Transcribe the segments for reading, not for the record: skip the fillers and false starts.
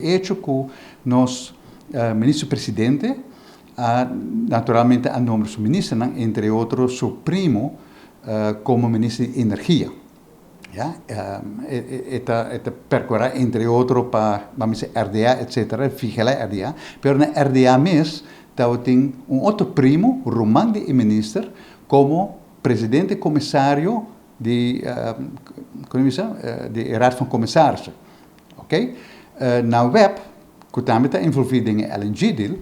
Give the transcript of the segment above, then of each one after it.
Hecho ku nos minister presidente a naturalmente a nombra su ministernan, entre otro su primo komo minister di energia. Ya, e ta perkurá entre otro pa, ban bisa, RDA, etcetera, vigilá RDA, pero na RDA mes tabatin un otro primo, ruman di e minister, komo presidente komisario di, kon bisa, di Raad van Commissarissen. Ok? Na WEB, ku tambe ta envolví den e LNG deal,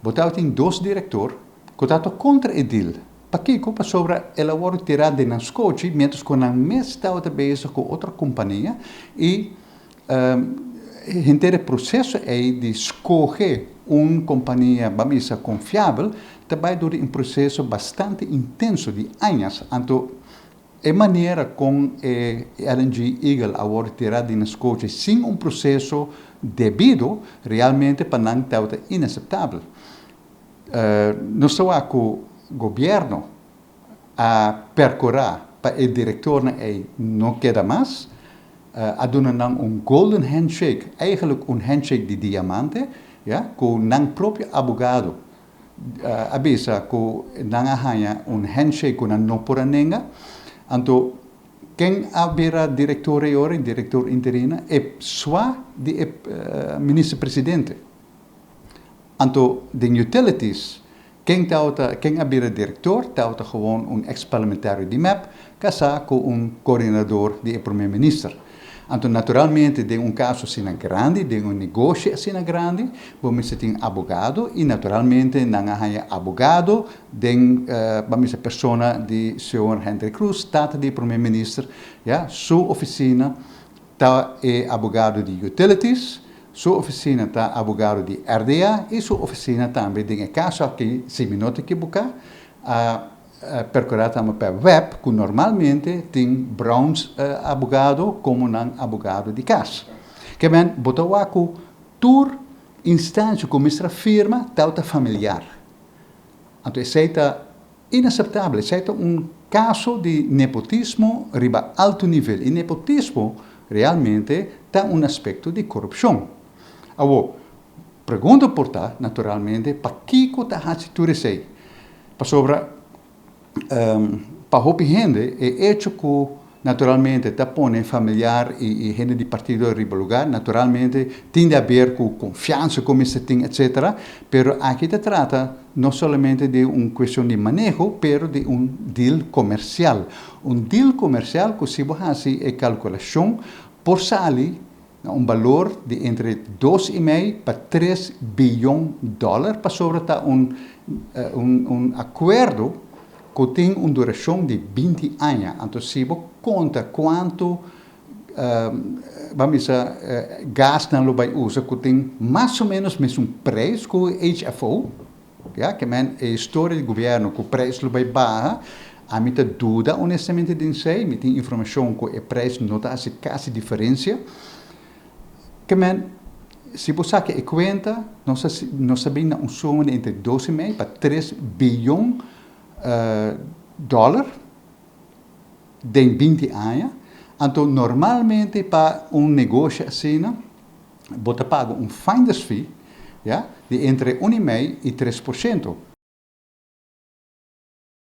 bo tabatin dos direktor ku tabata kontra e deal. Pakiko? Pasobra el a wòrdu tirá den nan skochi, mientras ku nan mes tabata bezig ku otro kompania i henter e proseso ei di skohe un kompania, ban bisa, konfiabel, ta bai dor di un proseso bastante intenso di añas. Anto e manera kon e LNG Eagle a wòrdu tirá den nan skochi sin un proseso debido, realmente pa nan tabata inaseptabel. Nos ta wak ku gobièrnu a perkurá pa e direktornan ei no keda mas, a duna nan un golden handshake, eigenlijk un handshake di diamante, ya, ku nan propio abogado a bisa ku nan a haña un handshake ku nan no por a nenga. Anto ken a bira direktor ei ora, direktor interino? E swa di e minister presidente. Anto den utilities, ken a bira direktor? Tabata gewoon un ex parlamentario di MEP, kasá ku un koordinador di e promé minister. Anto naturalmente den un kaso asina grandi, den un negoshi asina grandi, bo mester tin abogado i naturalmente nan a haña abogado den, ban bisa, persona di señor Hendrik Croes, tata di e promé minister, ya. Su ofisina ta e abogado di utilities, su ofisina ta abogado di RDA i su ofisina tambe den e kaso aki, si mi no ta ekiboká, a perkurá tambe pa WEB, ku normalmente tin Browns abogado komo nan abogado di kas. Ke men bo ta wak ku tur instansia ku mester a firma tabata familiar. Anto esei ta inaseptabel, esei ta un kaso di nepotismo riba alto nivel i nepotismo realmente ta un aspekto di korupshon. Awor, pregunta por ta naturalmente pakiko ta hasi tur esei? Pasobra pa hopi hende e echo ku naturalmente ta pone familiar i hende di partido riba lugá naturalmente tin di haber ku konfiansa ku mester tin, etcetera, pero aki ta trata no solamente di un kuestion di maneho pero di un deal komersial. Un deal komersial ku si bo hasi e kalkulashon por sali na un balor di entre 2,5 pa 3 biyon dòler, pasobra ta un akuerdo ku tin un durashon di 20 aña. Anto si bo konta kuantu, ban bisa, gas nan lo bai usa, ku tin mas o ménos mesun preis ku HFO, ya, ke men e historia di gobièrnu ku preis lo bai baha, ami ta duda honestamente den esei. Mi tin informashon ku e preis no ta hasi kasi diferensia. Ke men si bo saka e kuenta, nos a bin na un suma di entre 2,5 pa 3 biyon dòler den 20 aña. Anto normalmente pa un negoshi asina, bo ta paga un finder's fee, ya, di entre 1,5 i 3%.